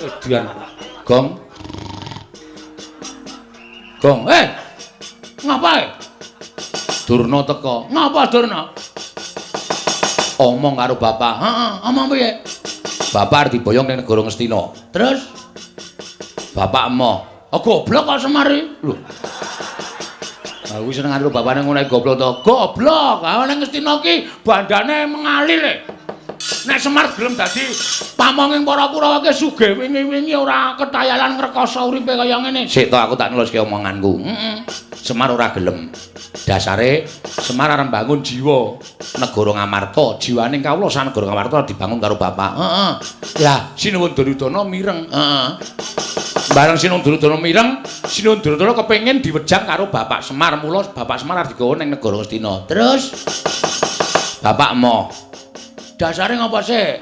Edian. Gong. Gong. Eh. Ngapa? Durna teko. Ngapa Durna? Omong karo bapak. Heeh, omong piye? Bapak arep diboyong ning negara Ngastina. Terus bapak emoh. Oh goblok kok Semar iki. Lho. Aku seneng karo bapakne ngono goblok to. Goblok. Ha ning Ngastina ki bandane mengalir e. Nek Semar gelem dadi pamonging para Kurawa ki sugih wingi-wingi ora ketayalan ngrekoso uripe kaya ngene. Sik to aku tak neluske omonganku. Heeh. Semar ora gelem. Dasare Semar arep mbangun jiwa negara Ngamarta, jiwane kawula sak negara Ngamarta dibangun karo bapak. Heeh. Lah, Sinuwun Duryudana mireng. Heeh. Bareng Sinuwun Duryudana mireng, Sinuwun Duryudana kepengin diwejang karo Bapak Semar. Mula Bapak Semar arep digawa ning negara Ngastina. Terus Bapak emoh. Dasare ngapa sih?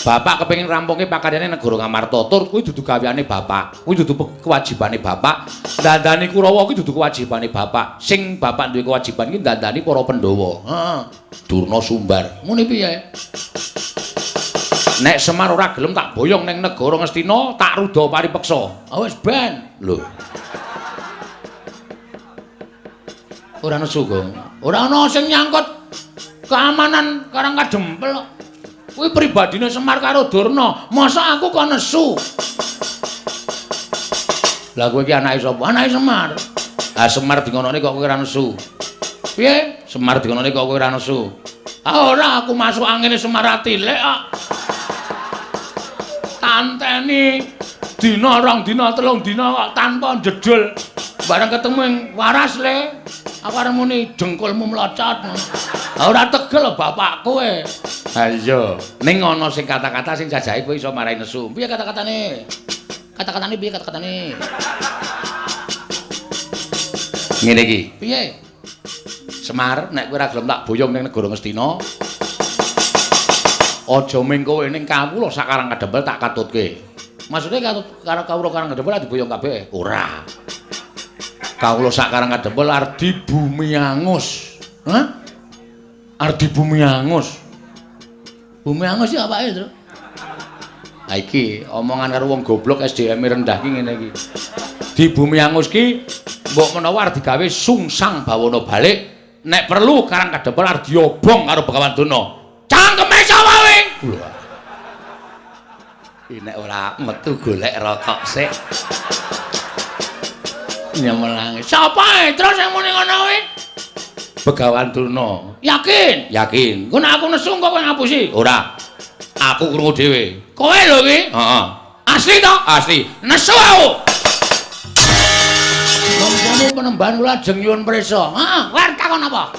Bapak kepengin rampungke pakaryane negara Ngamarta. Tur kuwi dudu gaweane bapak. Kuwi dudu kewajibane bapak. Dandani Kurawa kuwi dudu kewajibane bapak. Sing bapak duwe kewajiban ki dandani para Pandhawa. Heeh. Durna sumbar. Muni piye? Nek Semar ora gelem tak boyong ning negara Ngastina, tak ruda paripeksa. Ah wis ben. Lho. Ora nesu, Gong. Ora ana sing nyangkut keamanan Karang Kadempel kok. Kuwi pribadine Semar karo Durna. Masa aku kok nesu? Lah kowe iki anake sapa? Anake Semar. Ah Semar dingonone kok kowe ora nesu. Piye? Semar dingonone kok kowe ora nesu. Ah ora, aku masuk angine Semar atilik kok. Tanteni dina rong dina telung dina kok tanpa jedul. Bareng ketemu ing waras le. Aku arep muni dengkulmu mlocot. Ora tegel bapak kowe. Ha iya, ning ana sing kata-kata sing jajahe kowe iso marai nesu. Piye kata-katane? Kata-katane piye kata-katane? Ngene iki. Piye? Semar, nek kowe ora gelem tak boyong ning negara Ngastina, aja ming kowe ning kawula sak Karang Kadempel tak katutke. Maksude katut karo kawula Karang Kadempel diboyong kabeh? Ora. Kawula sak Karang Kadempel arep dibumi angus. Hah? Arep dibumi angus. Bumi angus iki apake, Tru? Ha iki omongan karo wong goblok SDM rendah ki ngene iki. Di bumi angus ki mbok menawa arep digawe sungsang bawana balik, nek perlu Karang Kadempel arep diobong karo Begawan Durna. Cangkeme sapa kowe? Lho. Nek ora metu golek rokok sik. Nyemelangi. Sapa e? Terus sing muni ngono kuwi? Begawan Durna. Yakin? Yakin. Engko nek aku nesu engko kowe ngapusi? Ora. Aku krungu dhewe. Kowe lho iki? Heeh. Asli to? Asli. Nesu aku. Umpama penembahan kula ajeng nyuwun prisa. Heeh, war takon apa?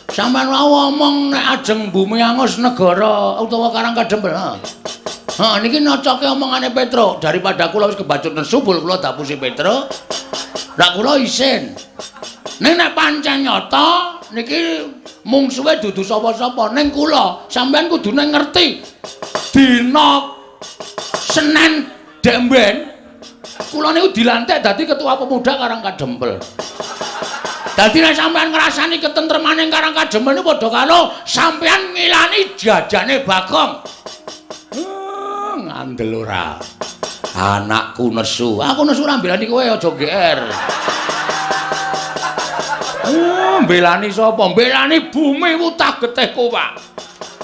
Sampeyan wau omong nek ajeng bumi angus negara utawa Karang Kadempel. Heeh. Heeh, niki nocoke omongane Petro. Daripada kula wis kebacut nesu bul kula dapusi Petro. Lah kula isin. Ning nek pancen nyata niki mungsuhe dudu sapa-sapa ning kula, sampeyan kudune ngerti. Dina Senen dek mben kula niku dilantik dadi ketua pemuda Karang Kadempel. Dadi nek sampeyan ngrasani ketentremane Karang Kadempel niku padha karo sampeyan ngilani jajane Bagong. Ngandel ora. Anakku nesu. Aku nesu ora mbelani kowe aja GR. Mbelani sapa? Mbelani bumi wutah getihku, Pak.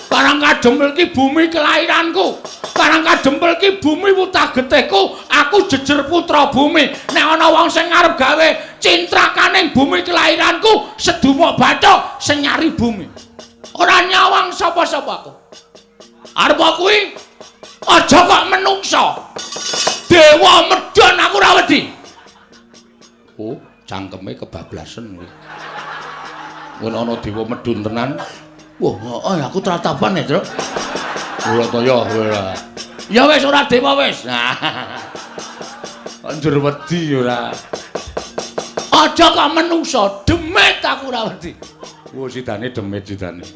Karang Kadempel ki bumi kelahiranku. Karang Kadempel ki bumi wutah getihku. Aku jejer putra bumi. Nek ana wong sing arep gawe cintrakaning bumi kelahiranku, sedumuk bathuk sing nyari bumi. Ora nyawang sapa-sapa aku. Arep kuwi aja kok menungsa. Dewa medhon aku ora wedi. Oh, cangkeme kebablasen kuwi. Ngono ana dewa medhun tenan. Wah, heeh aku tratapan ya, Truk. Ora to ya kowe ora. Ya wis ora dewa wis. Nah. Kok njur wedi ora. Aja kok menungsa, demit aku ora wedi. Wah, sidane demit sidane.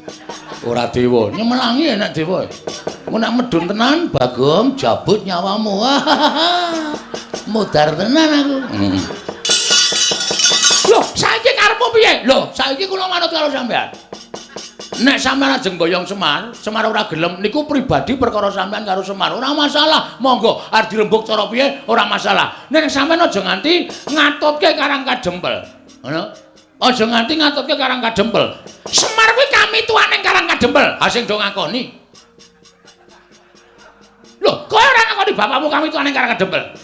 Ora dewa, nyemelangi nek dewa. Engko nek medhun tenan, Bagong jabut nyawamu. Modar tenan aku. Loh, saiki karepmu piye? Loh, saiki kula manut karo sampean. Nek sampean ajeng boyong Semar, Semar ora gelem niku pribadi perkara sampean karo Semar. Ora masalah. Monggo arep dirembug cara piye ora masalah. Nek sampean aja nganti ngatutke Karang Kadempel. Ngono. Aja nganti ngatutke Karang Kadempel. Semar kuwi kamituane Karang Kadempel. Ha sing do ngakoni. Lho, kowe ora ngakoni bapakmu kamituane Karang Kadempel?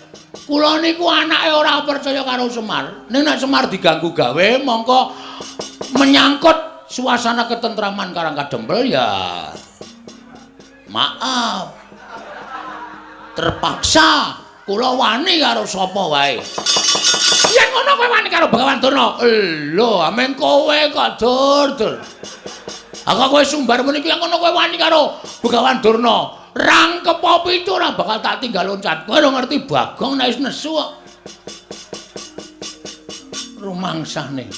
Kula niku anake ora percaya karo Semar. Ning nek Semar diganggu gawe mongko menyangkut suasana ketentraman Karang Kadempel ya maaf. Terpaksa kula wani karo sapa wae. Yen ngono kowe wani karo Begawan Durna. Lho, amen kowe kok dur-dur. Aku kowe sumbar muni kuwi ngono kowe wani karo Begawan Durna. Rangkep pitu ora bakal tak tinggal loncat. Kowe ora ngerti Bagong nek wis nesu kok. Rumangsane.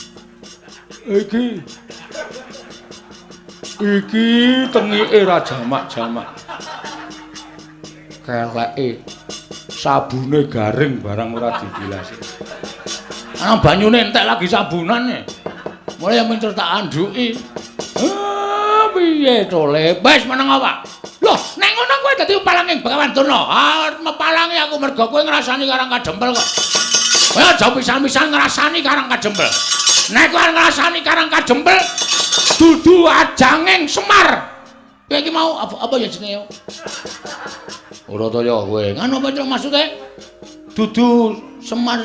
Iki. Iki tengike ra jamak-jamak. Keleke sabune garing barang ora dibilasi. Ana banyune entek lagi sabunane. Mulai minter tak anduki. Ah, piye to, Le? Wis meneng apa? Loh, nek ngono kowe dadi palanging Begawan Durna. Ah, mepalangi aku mergo kowe ngrasani Karang Kadempel kok. Kowe aja pisan-pisan ngrasani Karang Kadempel. Nek kowe ngrasani Karang Kadempel, dudu ajanging Semar. Kowe iki mau apa ya jenenge? Ora to ya kowe. Ngono apa maksude? Dudu Semar,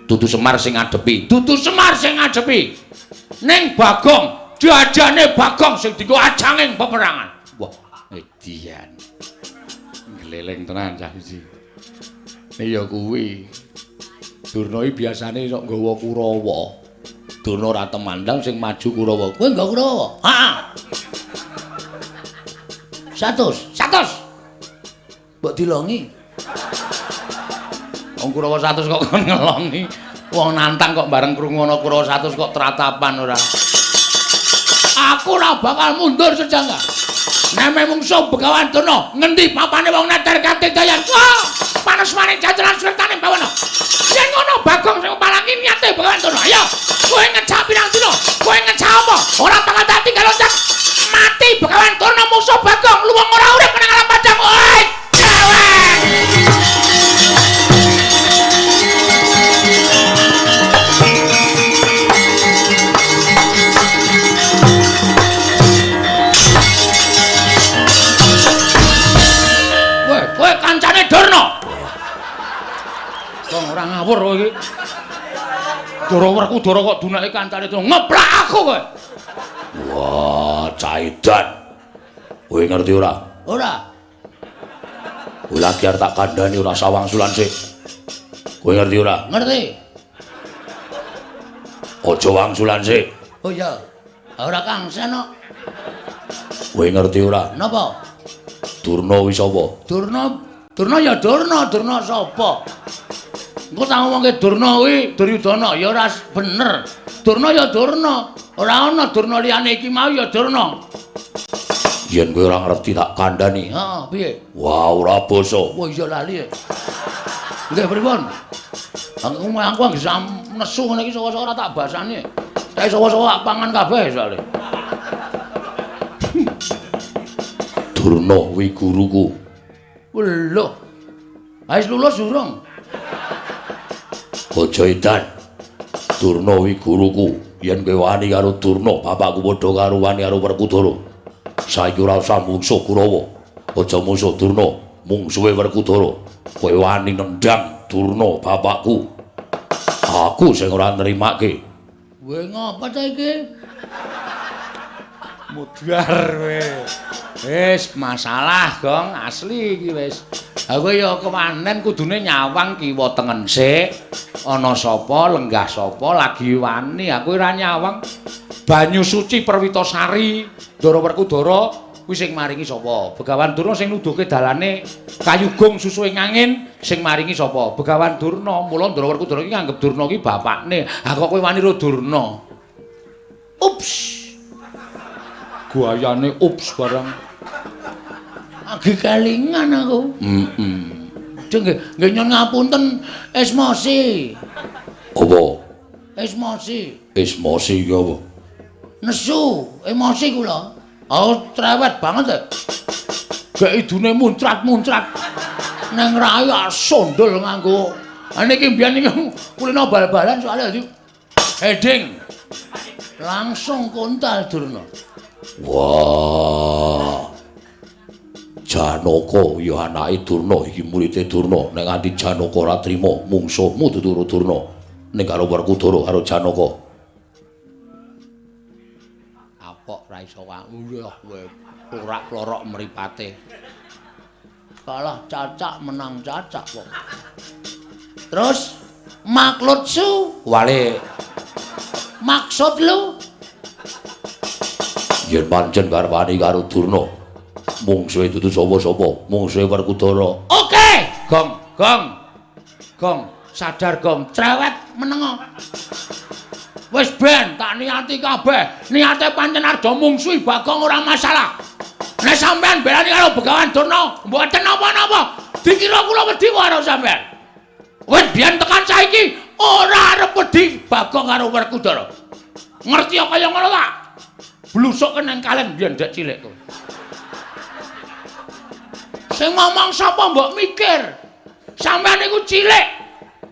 dudu Semar sing ngadepi. Dudu Semar sing ngadepi. Ning Bagong, diajane Bagong sing dienggo ajanging peperangan. Wah, edian. Gleleng tenan cah iki. Iya kuwi. Durna iki biasane sok nggawa Kurawa. Durna ora temandang sing maju Kurawa. Kowe nggawa Kurawa? Heeh. 100, 100. Mbok dilongi. Wong Kurawa 100 kok kon ngelongi. Wong nantang kok bareng krungu ana Kurawa 100 kok tratapan ora. Aku ora bakal mundur sejangka. Neme mungsuh Begawan Durna, ngendi papane wong neter katindayan. Wah, panas maning jajaran swertane bawana. Yen ngono Bagong sing palangi niate Begawan Durna. Ayo, kowe ngejak pirang dina? Kowe ngejak apa? Ora bakal tak tinggal loncat. Mati Begawan Durna mungsuh Bagong, luwung ora urip nang alam padang. Oi, cewek. Kowe kancane Durna. Wong ora ngawur kowe iki. Dara Werkudara kok dunake kancane Durna. Ngeplak aku kowe. Wah, caidan. Kowe ngerti ora? Ora. Kowe lagi arep tak kandhani ora sawangsulan sik. Kowe ngerti ora? Ngerti. Aja wangsulan sik. Oh iya. Ora kangsen kok. Kowe ngerti ora? Napa? Durna wis sapa? Durna, Durna ya Durna, Durna sapa? Engko tak ngomongke Durna kuwi Duryudana ya ora bener. Durna ya Durna, ora ana Durna liyane iki mau ya Durna. Yen kowe ora ngerti tak kandhani. Heeh, piye? Wah, ora basa. Wah, iya lali. Nggih, pripun? Aku anggere nesu ngene iki saka-saka ora tak basani. Tak saka-saka pangan kabeh soalé. Durna kuwi guruku. Lho. Wis lulus urung? Aja edan. Durna kuwi guruku. Yen kowe wani karo Durna, bapakku padha karo wani karo Werkudara. Saiki ora usah mungsuh Kurawa. Aja mungsuh Durna, mungsuhe Werkudara. Kowe wani nendang Durna bapakku. Aku sing ora nrimake. Kowe ngapa ta iki? Mudhar kowe. Wis masalah, Gong, asli iki wis. Ha kowe ya kewanen kudune nyawang kiwa tengen sik. Ana sapa, lenggah sapa lagi wani. Aku ora nyawang. Banyu suci Perwitasari, Ndara Werkudara kuwi sing maringi sapa? Begawan Durna sing nuduhke dalane kayugung susuhe angin sing maringi sapa? Begawan Durna. Mula Ndara Werkudara iki nganggep Durna iki bapakne. Ha kok kowe wani ro Durna? Ups. Guayane ups barang. Agi kelingan aku. Heeh. Nggih, nggih nyuwun ngapunten Esmosi. Apa? Esmosi. Esmosi iki apa? Nesu, emosi kula. Oh, cerewet banget e. Gek idune muncrat-muncrat. Neng rai sondol nganggo. Niki mbiyen niki kulino bal-balan soalnya dadi heading. Langsung kontal Durna. Wah. Janaka ya anake Durna iki murite Durna. Nek nganti Janaka ora trima mungsuhmu dudu Durna. Ning karo Werkudara karo Janaka. Apok ra iso wae kowe ora klorok mripate. Kalah cacak menang cacak kok. Terus maklutsu wale maksud lu yen pancen karwani karo Durna mungsuhe dudu sapa-sapa, mungsuhe Werkudara. Oke, gong gong gong, sadar gong, cerewet menengo. Wis ben tak niati kabeh. Niate pancen arep mungsuhi Bagong ora masalah. Nek sampean belani karo Begawan Durna, mboten napa-napa. Dikira kula wedi karo sampean. Wis biyen tekan saiki ora arep wedi Bagong karo Werkudara. Ngerti kaya ngono ta? Blusuke nang kaleng biyen dek cilik kowe. Sing ngomong sapa mbok mikir? Sampeyan niku cilik.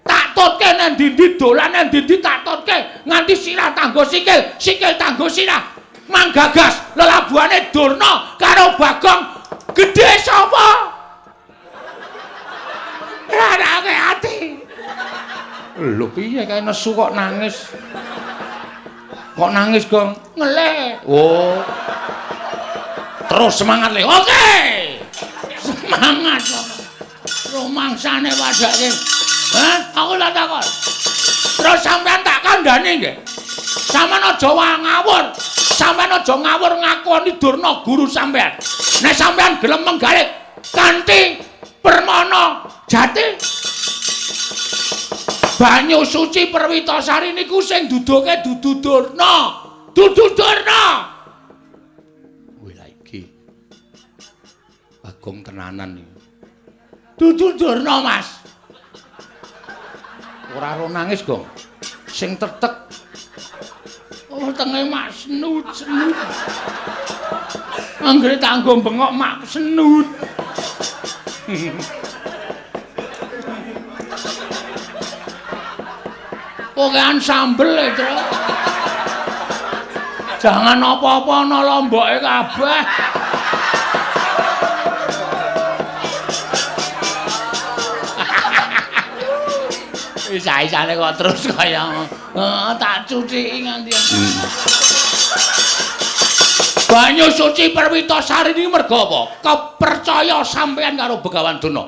Tak tutke nang ndi-ndi dolan nang ndi-ndi tak tutke nganti sirah tanggo sikil, sikil tanggo sirah. Manggagas lelabuhane Durna karo Bagong gedhe sapa? Rarake ati. Lho piye kae nesu kok nangis? Kok nangis, Gong? Ngelih. Oh. Terus semangat le. Oke. Semangat kok. Rumangsane padake. Hah? Aku tak takon. Terus sampean tak kandhani nggih. Sampeyan aja ngawur. Sampeyan aja ngawur ngakoni Durna guru sampean. Nek sampean gelem menggalih kanthi permana jati banyu suci Perwitasari niku sing duduke dudu Durna. Dudu Durna. Wih lah iki. Bagong tenanan iki. Dudu Durna, Mas. Ora ro nangis, Gong. Sing tetek. Oh, tenge mak senut, senut. Anggere tanggo bengok mak senut. Pokokan sambel e, Tru. Jangan apa-apa ana lomboke kabeh. Isa-isane kok terus kaya tak cuciki nganti. Banyu suci Perwitasari niki merga apa? Kepercaya sampean karo Begawan Durna.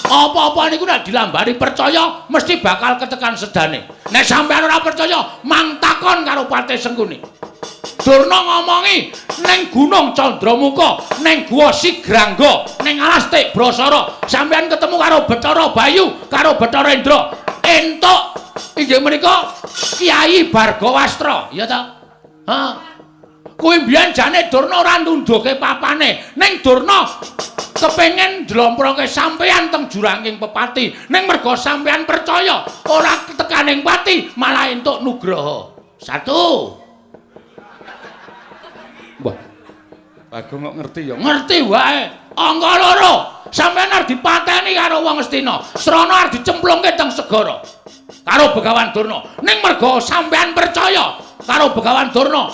Apa-apa niku nek dilambari percaya mesti bakal ketekan sedane. Nek sampean ora percaya, mang takon karo Patih Sengkuni. Durna ngomongi ning Gunung Candramuka, ning Guwa Sigrangga, ning Alas Tik Brasara, sampean ketemu karo Bathara Bayu, karo Bathara Indra. Entuk inggih menika Kyai Bargawastra, ya ta? Ha. Kuwi mbiyen jane Durna ora nundhuke papane, ning Durna kepengin njlomproke sampeyan teng juranging pepati, ning merga sampeyan percaya ora tekaning pati malah entuk nugraha. Satu. Wah. Bagong kok ngerti ya? Ngerti wae. Angka loro, sampeyan arep dipateni karo wong Astina. Srana arep dicemplungke teng segara karo Begawan Durna. Ning merga sampeyan percaya karo Begawan Durna,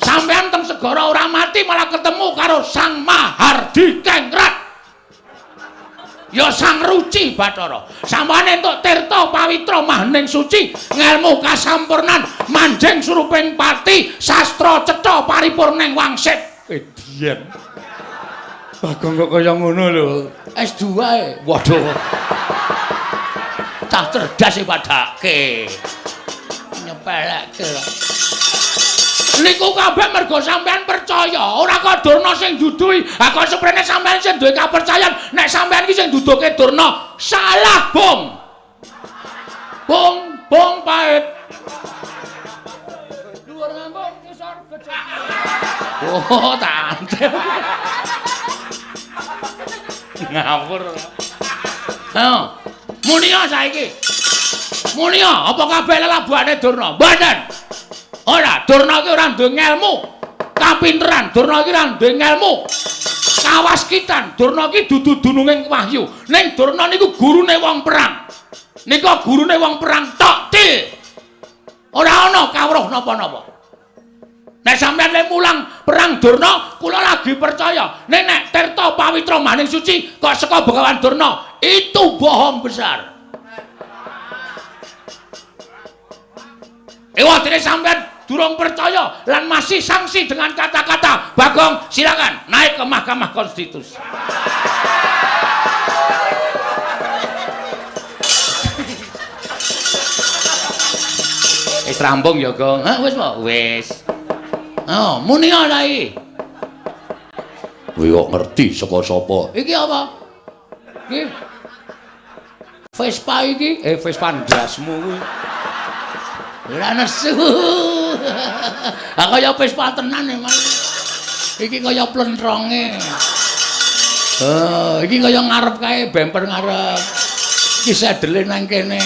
sampeyan teng segara ora mati malah ketemu karo Sang Mahardi Kengrat. Ya Sang Ruci Bathara. Sampeyan entuk tirta pawitra mahning suci, ngelmu kasampurnan, manjing suruping pati, sastra cetha paripurning wangsit. Edian. Bagong kok kaya ngono lho. S2 e. Waduh. Cah cerdas e padake. Nyepelekke lho. Niku kabeh mergo sampean percaya, ora kok Durna sing duduhi. Ha kok seprene sampean sing duwe kapercayan, nek sampean iki sing duduhke Durna, salah, Bung. Bung, bung pahit. Dhuwur ngambung ngisor becik. Oh, tante. Ngawur. Ha. Munia saiki. Munia, apa kabeh lelabuhane Durna? Mboten. Ora, Durna ki ora duwe ngelmu. Kapinteran, Durna iki ra duwe ngelmu. Kawaskitan, Durna iki dudu dununging wahyu. Ning Durna niku gurune wong perang. Nika gurune wong perang tok til. Ora ana kawruh napa-napa. Nek sampeyan le mulang perang Durna, kula lagi percaya. Nek nek Tirta Pawitra Maning Suci kok saka Begawan Durna, itu bohong besar. Ewa dene sampeyan durung percaya lan masih sangsi dengan kata-kata Bagong, silakan naik ke Mahkamah Konstitusi. Wis rampung ya, Gong. Hah, wis po? Wis. Oh, muni saiki. Kowe kok ngerti saka sapa? Iki apa? Iki Vespa iki, Vespa ndasmu kuwi. Ora nesu. Ha kaya Vespa tenan e, Mas. Iki kaya plentronge. Oh, iki kaya ngarep kae, bemper ngarep. Iki sedele nang kene.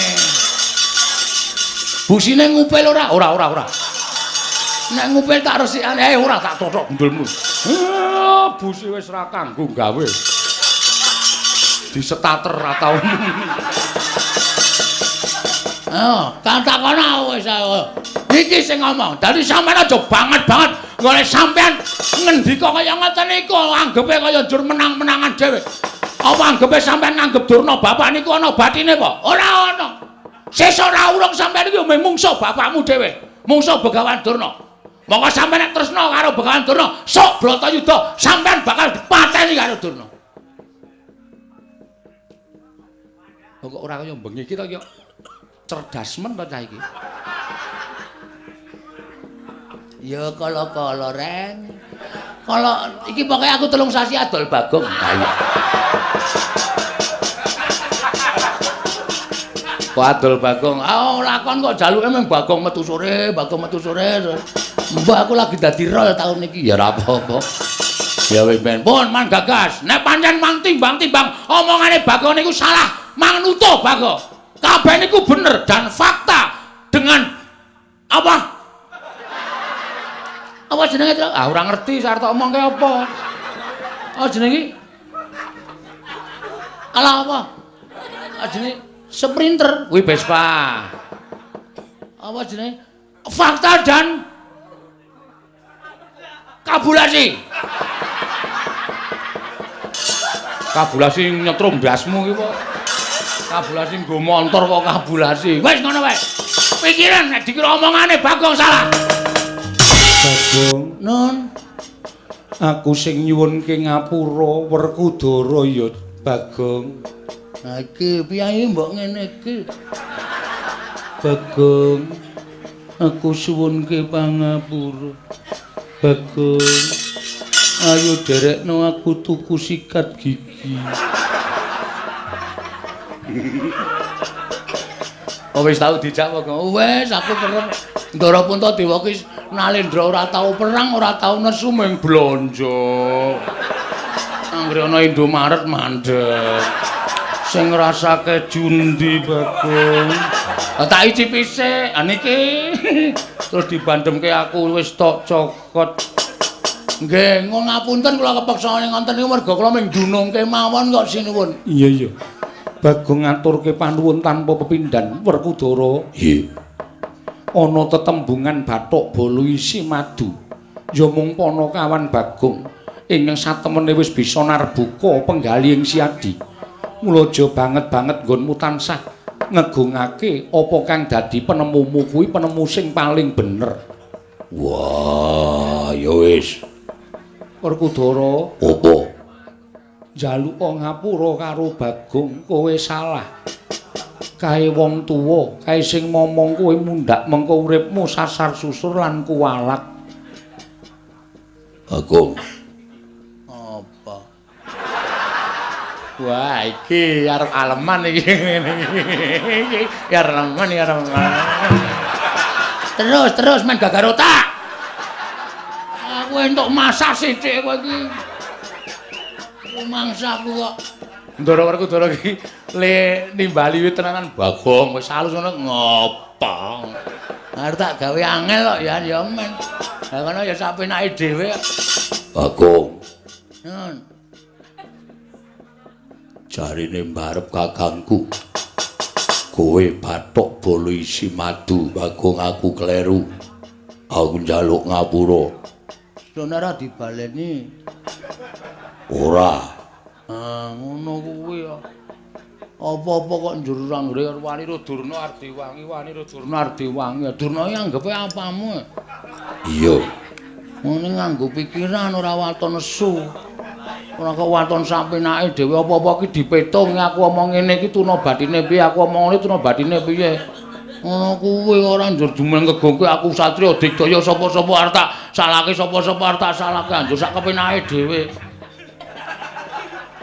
Busine ngupil ora? Ora, ora, ora. Nek ngupil tak resikane, ora tak tothok gundulmu. Busi wis ora kanggo gawe. Disetater ra tau. Oh, takon wis ayo. Iki sing ngomong. Dadi sampean aja banget-banget golek sampean ngendika kaya ngoten niku anggepe kaya njur menang-menangan dhewe. Apa anggepe sampean nganggep Durna bapak niku ana batine apa? Ora ana. Sesuk ora urung sampean iki mung mungsuh bapakmu dhewe. Mungsuh Begawan Durna. Monggo sampean nek tresna karo Begawan Durna, sok Bratayuda sampean bakal dipateni karo Durna. Kok ora kaya bengi iki to ya? Cerdas men to cah iki. Ya kala-kala reng. Kala iki pokoke aku 3 sasi adol Bagong. Ha iya. Kok adol Bagong? Ah lakon kok jaluke mung Bagong metu sore, Bagong metu sore. Mbah aku lagi dadi rol taun iki. Ya ora apa-apa. Ya wis ben. Pun man gagas. Nek pancen mang timbang-timbang omongane Bagong niku salah, mang nutuh Bagong. Kabeh niku bener dan fakta dengan apa? Apa jenenge to? Ah ora ngerti arep tak omongke apa. Apa jenenge iki? Alah apa? Ah jenenge Sprinter kuwi Vespa. Apa jenenge? Fakta dan kabulasi. Kabulasi nyetrum ndasmu iki kok. Kabulasi nggo montor kok kabulasi. Wis ngono wae. Pikiran nek dikira omongane Bagong salah. Bagong, Nun, aku sing nyuwunke ngapura Werkudara ya Bagong. Lah iki piye mbok ngene iki? Bagong, aku suwunke pangapura. Bagong, ayo derekno aku tuku sikat gigi. Oh wis tau dijak kok. Wis aku kerep Ndara Puntadewa ki Nalendra ora tau perang, ora tau nesu mung blonjo. Anggere ana Indomaret mandek. Sing ngrasake jundi Bagong. Tak icipi sik. Ha niki terus dibandemke aku wis tok cokot. Nggih, ngapunten kula kepeksa ngoten niku merga kula mung dunungke mawon kok sinuwun. Iya iya. Bagong ngaturke panuwun tanpa pepindhan Werkudara. Nggih. Ana tetembungan bathuk bolu isi madu. Ya mung panakawan Bagong ingkang satemene wis bisa narbuka penggalih ing Siadi. Mula aja banget-banget nggonmu tansah ngegungake apa kang dadi penemumu kuwi penemu sing paling bener. Wah, ya wis. Werkudara, apa? Njaluk ngapura karo Bagong, kowe salah. Kae wong tuwa, kae sing momong kowe mundhak mengko uripmu sasar susur lan kuwalak. Bagong. Apa? Wah, iki arep aleman iki ngene iki. Ya remen, ya remen. Terus, terus men gagar otak. Aku entuk masak sithik kowe iki. Mangsaku kok. Ndara Werkudara iki le nimbali wit tenanan Bagong wis halus ngono ngopo. Arep tak gawe angel kok ya ya men. Lah kono ya sapenake dhewe. Bagong. Nun. Jarine mbarep kakangku. Kowe bathok bolo isi madu, Bagong aku kleru. Aku njaluk ngapura. Sono ora dibaleni. Ora. Ah, ngono kuwi ya. Apa-apa kok njur anggere wani ro Durna Ardiwangi, wani ro Durna Ardiwangi. Durna iki anggepe apamu? Iya. Ngene nganggo pikiran ora waton nesu. Ora kok waton sapenake dhewe apa-apa iki dipetung aku omong ngene iki tuna batine piye, aku omong ngene tuna batine piye. Ngono kuwi ora njur jumeng kegongke aku satriya digdaya sapa-sapa arep tak salahke sapa-sapa arep tak salahke anjur sak kepenake dhewe.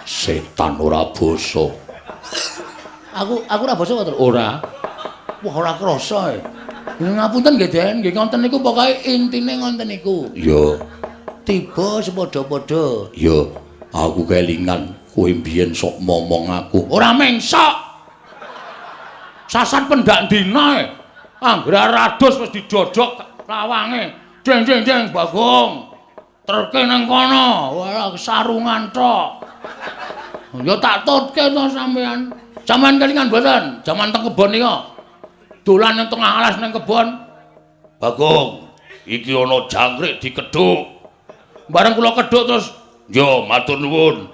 Setan ora basa. Aku ora basa kok, ora. Wah, ora krasa e. Ngapunten nggih, Den, nggih ngoten niku pokoke intine ngoten niku. Iya. Tiba sepadha-padha. Iya, aku kelingan kowe mbiyen sok momong aku. Ora mengsok. Sasan pendak dina e. Anggere rados wis didodok lawange. Deng deng deng Bagong. Terke nang kono. Wah, sarungan tok. Ya tak tutke to sampean. Sampean kelingan mboten? Jaman teng kebon nika. Dolan nang tengah alas nang kebon. Bagong, iki ana jangkrik dikedhuk. Bareng kula kedhuk terus, "Yo, matur nuwun."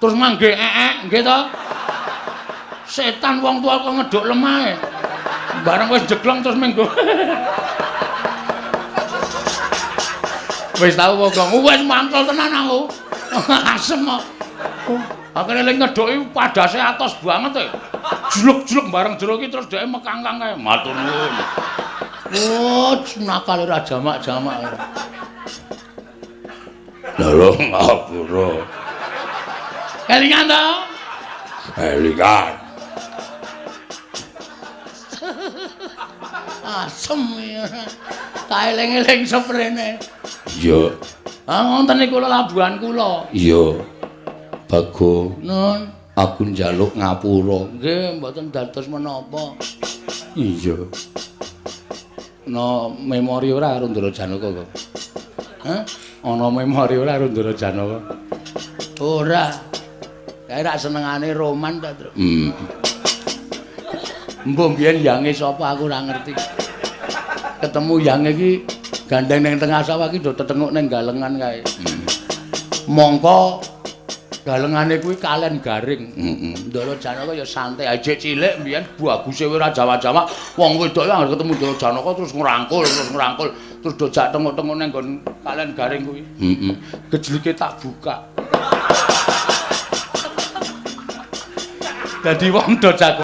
Terus mangge ekek, nggih to? Setan wong tua kok ngedhuk lemahe. Bareng wis jeglong terus minggu. Wis tau Bagong, wis mantul tenan aku. Asem kok. Akhire lek ngedhuki padase atos banget e. Jluk-jluk bareng jero iki terus dheke mekangkang kae. Matur nuwun. Oh, nakal ora jamak-jamak. Lha lho ngapura. Kelingan to? Kelingan. Asem ya. Tak eling-eling seprene. Iya. Ah ngoten niku labuhan kula. Iya. Bagong, nun, aku njaluk ngapura. Nggih, mboten dados menapa. Iya. No memori ora karo Ndara Janaka kok. Hah? Ana memori ora karo Ndara Janaka? Ora. Kae rak senengane roman ta, Tru. Mbok mbiyen yange sapa aku ora ngerti. Ketemu yange iki gandeng ning tengah sawah iki do tetenguk ning galengan kae. Mongko galengane kuwi kalen garing. Ndara Janaka ya santai aja cilik mbiyen baguse ora jawa-jawa. Wong wedok anggere ketemu Ndara Janaka terus ngrangkul, terus dojak tenguk-tenguk ning nggon kalen garing kuwi. Gejlike tak buka. Dadi wong do jago